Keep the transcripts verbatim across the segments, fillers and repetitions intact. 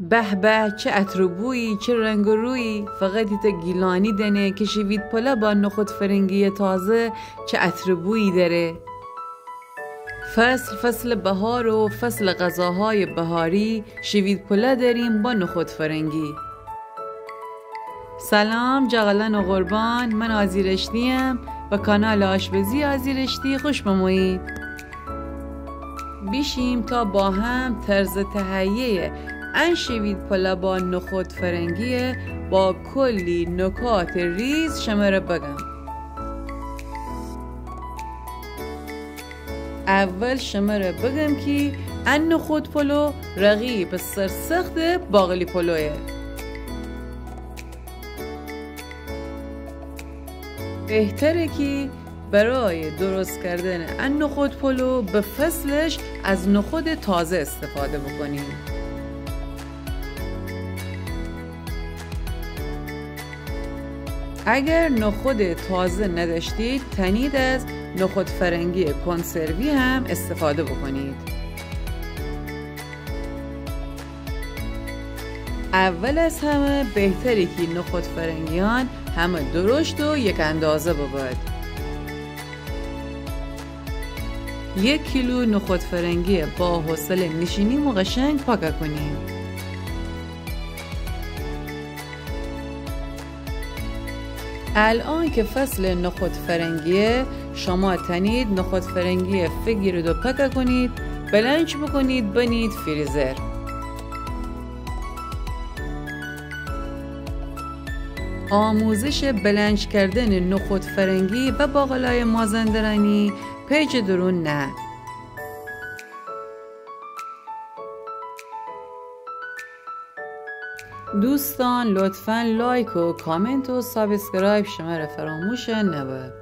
به به، چه عطر و بویی، چه رنگ و رویی، فقط ایتأ گیلانی دأنه که شوید پلا با نخود فرنگی تازه چه عطر و بویی دأره. فصل فصل بهار و فصل غذاهای بهاری، شوید پلا دأریم با نخود فرنگی. سلام جغلان و قربان، من آزی رشتی‌ام و کانال آشپزی آزی رشتی خوش بمویید. بیشیم تا با هم طرز تهیهٔ ان شوید پلا با نخود فرنگی با کلی نکات ریز شمره بگم. اول شمره بگم کی ان نخود پلو رقیب سرسخت باقلی پلویه. بهتره کی برای درست کردن ان نخود پلو به فصلش از نخود تازه استفاده بکنیم. اگر نخود تازه نداشتید، تنید از نخود فرنگی کنسروی هم استفاده بکنید. اول از همه بهتره کی نخود فرنگیان همه درشت و یک اندازه ببد. یک کیلو نخود فرنگی با حوصله نشینیم و قشنگ پاکه کنیم. الان که فصل نخود فرنگیه، شما تنید نخود فرنگی فگیرید و پاکه کنید، بلنج بکنید، بنید فریزر. آموزش بلنج کردن نخود فرنگی و باقلای مازندرانی پیج درون نه. دوستان، لطفاً لایک و کامنت و سابسکرایب شمره فراموش نبه.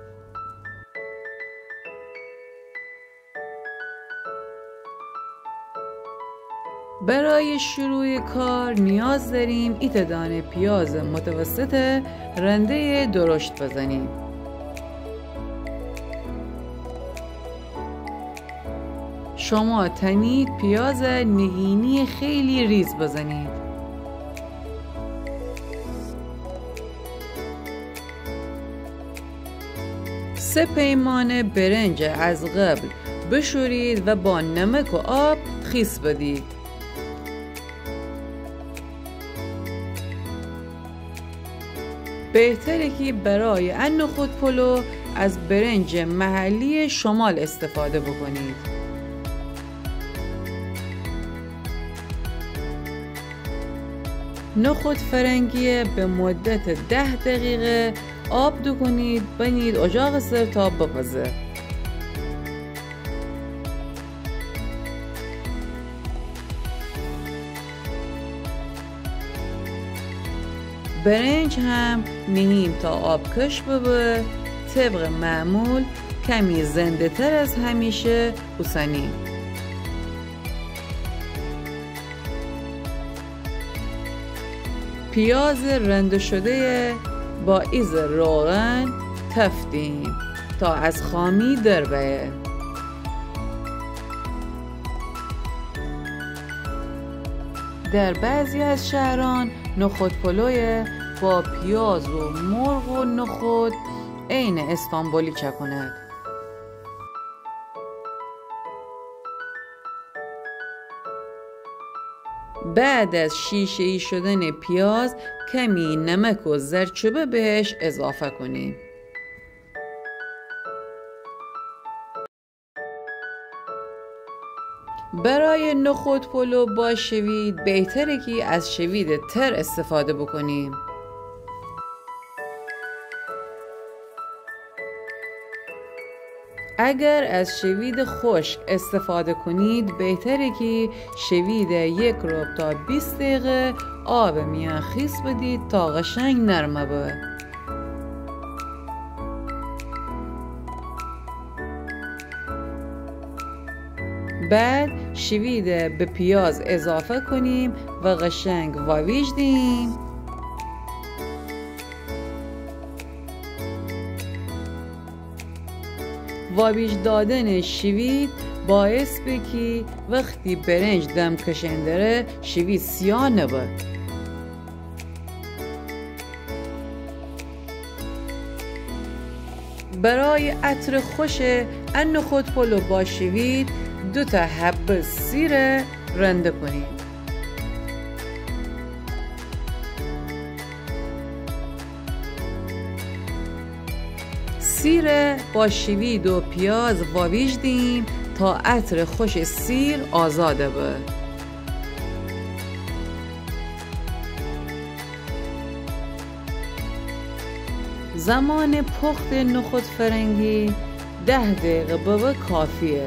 برای شروع کار نیاز داریم ایتأ دانه پیاز متوسط رندهٔ درشت بزنیم. شما تنید پیاز نهینی خیلی ریز بزنید. سه پیمانه برنج از قبل بشورید و با نمک و آب خیس بدید. بهتره کی برای ان نخود پلو از برنج محلی شمال استفاده بکنید. نخود فرنگی به مدت ده دقیقه آب دوکنید، بنید اجاق سر تا بپزه. برنج هم نهیم تا آب کش ببه، طبق معمول کمی زنده تر از همیشه اوسانیم. پیاز رنده شده‌یه با ایزه روغن تفتیم تا از خامی در بیه. در بعضی از شهران نخود پلویه با پیاز و مرغ و نخود عین استانبولی چکونید. بعد از شیشه‌ای شدن پیاز کمی نمک و زردچوبه بهش اضافه کنیم. برای نخود پلو با شوید بهتره کی از شوید تر استفاده بکنیم. اگر از شوید خشک استفاده کنید، بهتره کی شوید یک ربع تا بیست دقیقه آب میان خیس بدید تا قشنگ نرم به. بعد شوید به پیاز اضافه کنیم و قشنگ واویج دیم. واویج دادن شوید باعث به کی وختی برنج دم کشئن دره، شیوید سیاه نبه. برای عطر خوش ا نخود پلو با شیوید، دو تا حبه سیر رنده کنیم. سیر با شیوید و پیاز واویج دیم تا عطر خوش سیر آزاد به. زمان پخت نخود فرنگی ده دقیقه ببه کافیه.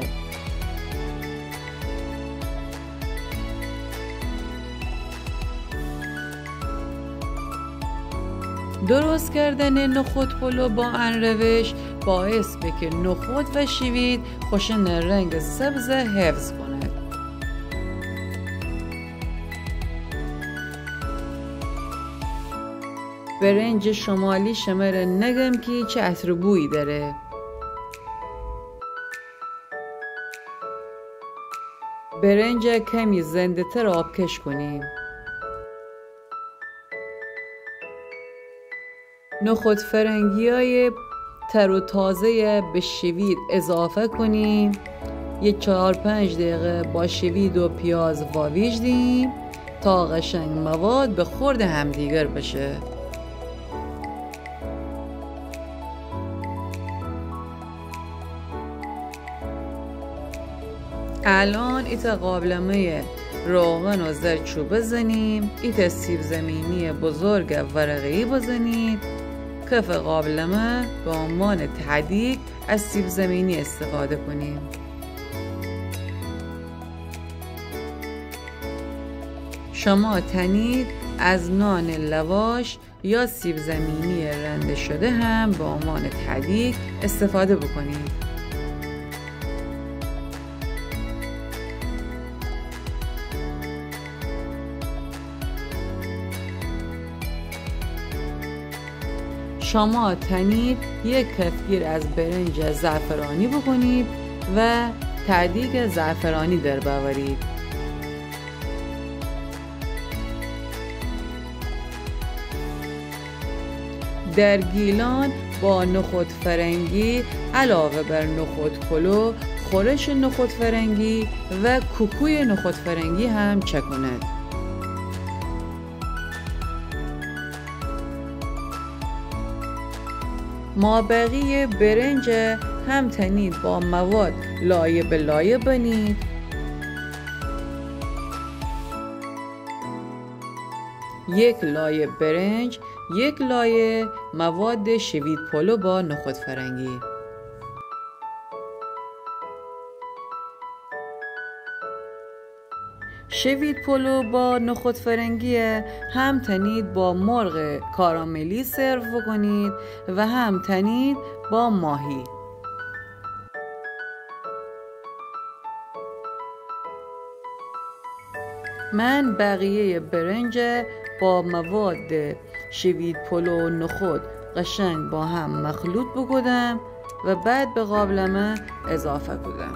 درست کردن نخود پلو با ان روش باعث به که نخود و شیوید خوشن رنگ سبز حفظ کند. برنج شمالی شمره نگم کی چه عطر بویی داره. برنج کمی زنده‌تر آبکش کنیم. نخود فرنگیای تر و تازه به شوید اضافه کنیم. یه چهار پنج دقیقه با شوید و پیاز واویج دیم تا قشنگ مواد به خورد همدیگر بشه. الان ایتا قابلمهٔ روغن و زردچوبه زنیم، ایتا سیب زمینی بزرگ ورقه‌ای بزنید. کف قابلمه به عنوان تهدیگ از سیب زمینی استفاده کنیم. شما تنید از نان لواش یا سیب زمینی رنده شده هم به عنوان تهدیگ استفاده بکنید. شما تنید یک کفگیر از برنج زعفرانی بکنید و تهدیگ زعفرانی در بأورید. در گیلان با نخود فرنگی علاوه بر نخود پلو، خورش نخود فرنگی و کوکوی نخود فرنگی هم چکند. مابقی برنج هم تنید با مواد لایه به لایه بنید. یک لایه برنج، یک لایه مواد شوید پلو با نخود فرنگی. شوید پلو با نخود فرنگی هم تنید با مرغ کاراملی سرو بکنید و هم تنید با ماهی. من بقیهٔ برنج با مواد شوید پلو و نخود قشنگ با هم مخلوط بکودم و بعد به قابلمه اضافه کودم.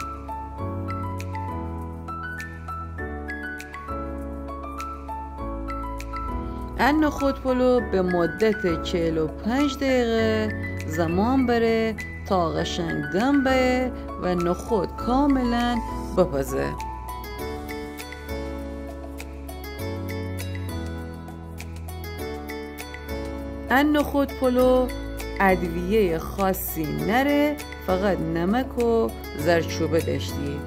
ان نخود پلو به مدت چهل و پنج دقیقه زمان بره تا قشنگ دم بأیه و نخود کاملاً بپزه. ان نخود پلو ادویهٔ خاصی نره، فقط نمک و زردچوبه دأشتی.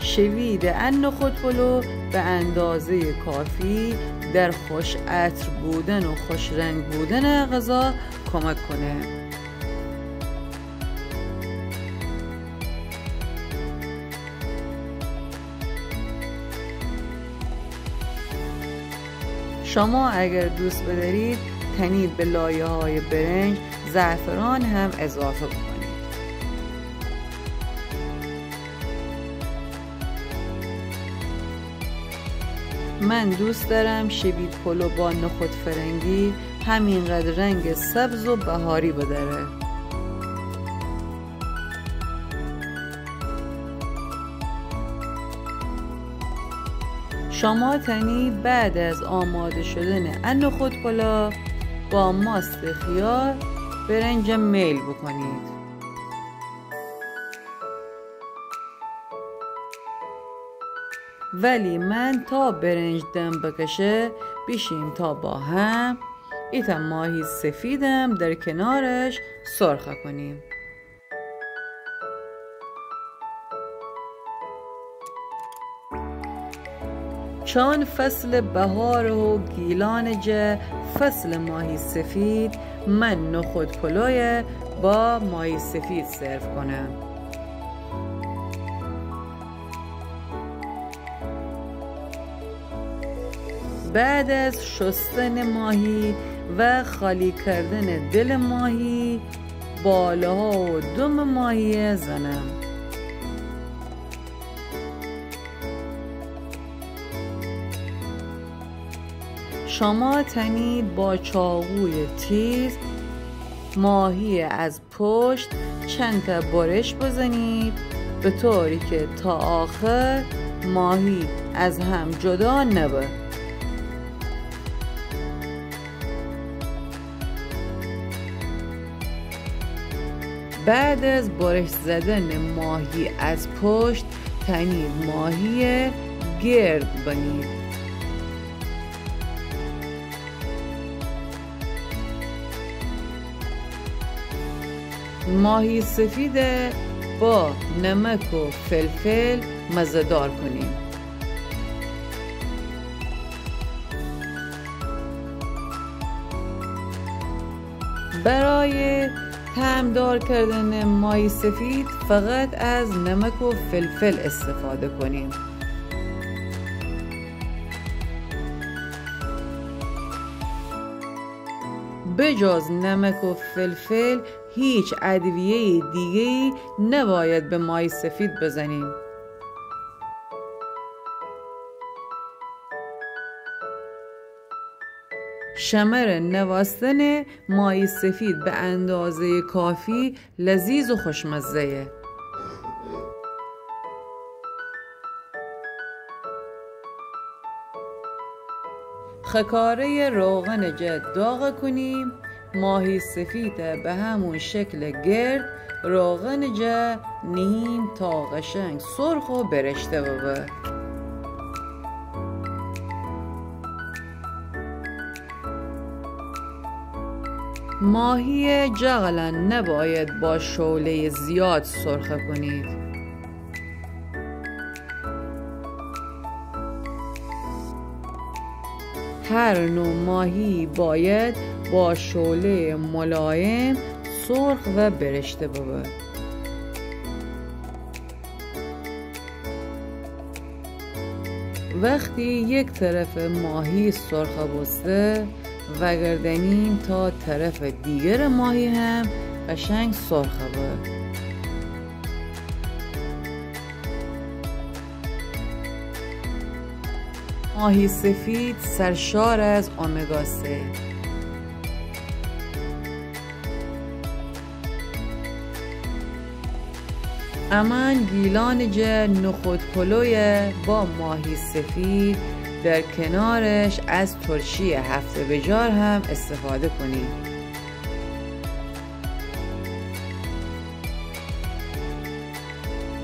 شوید ان نخود پلو به اندازهٔ کافی در خوش عطر بودن و خوش رنگ بودن غذا کمک کنه. شما اگر دوست بدأرید، تنید به لایه‌های برنج زعفران هم اضافه بکنید. من دوست دأرم شوید پلو با نخود فرنگی همینقدر رنگ سبز و بهاری بداره. شما تنی بعد از آماده شدن ا نخود پلا با ماست خیار برنج میل بکنید. ولی من تا برنج دم بکشه بیشیم تا با هم ایتأ ماهی سفیدم در کنارش سرخه کنیم. چون فصل بهار و گیلان جه فصل ماهی سفید، من نخود پلوی با ماهی سفید سرو کنم. بعد از شستن ماهی و خالی کردن دل ماهی، باله ها و دم ماهی زنم. شما تنید با چاقوی تیز ماهی از پشت چند تا برش بزنید، به طوری که تا آخر ماهی از هم جدا نبه. بعد از برش زدن ماهی از پشت، تنید ماهی گرد بنید. ماهی سفید با نمک و فلفل مزه‌دار کنیم. برای طعم‌دار کردن ماهی سفید فقط از نمک و فلفل استفاده کنیم. به جز نمک و فلفل هیچ ادویهٔ دیگه‌ای نباید به ماهی سفید بزنیم. شمر نواستن ماهی سفید به اندازهٔ کافی لذیذ و خوشمزه‌یه. خکارهٔ روغن جه داغ کنیم، ماهی سفید به همون شکل گرد روغن جه نهیم تا قشنگ سرخ و برشته ببه. ماهی جغلان نباید با شعلهٔ زیاد سرخه کنید. هر نوع ماهی باید با شعلهٔ ملایم سرخ و برشته ببه. وختی یک طرف ماهی سرخه بوسته، وگردانیم تا طرف دیگر ماهی هم قشنگ سرخه به. ماهی سفید سرشار از امگا سه. امان گیلان جه نخود پلوی با ماهی سفید، در کنارش از ترشی هفته بجار هم استفاده کنید.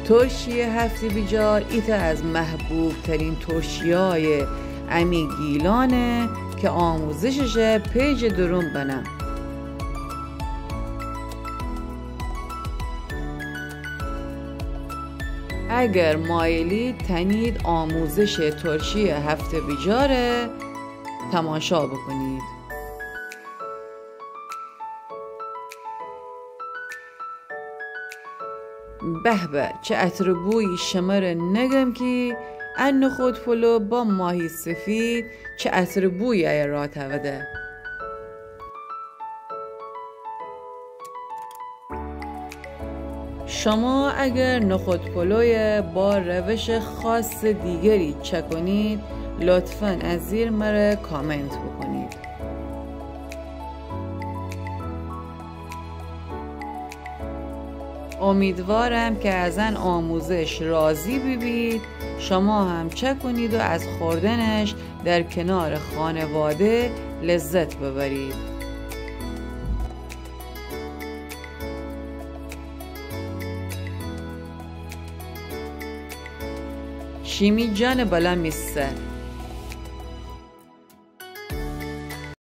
ترشی هفته بجار ایتأ از محبوب ترین ترشیای امی گیلانه که آموزشش پیج درون بنم. اگر مایلید تنید آموزش ترشی هفته بجاره تماشا بکنید. به به، چه عطر بویی شمره نگم کی ا نخود پلو با ماهی سفید چه عطر بویی ایه راه تاوده. شما اگر نخود پلوی با روش خاص دیگری چکنید، لطفاً از زیر مره کامنت بکنید. امیدوارم که از ان آموزش راضی ببید، شما هم چکنید و از خوردنش در کنار خانواده لذت ببرید. شیمی جانٚ بلا می سر.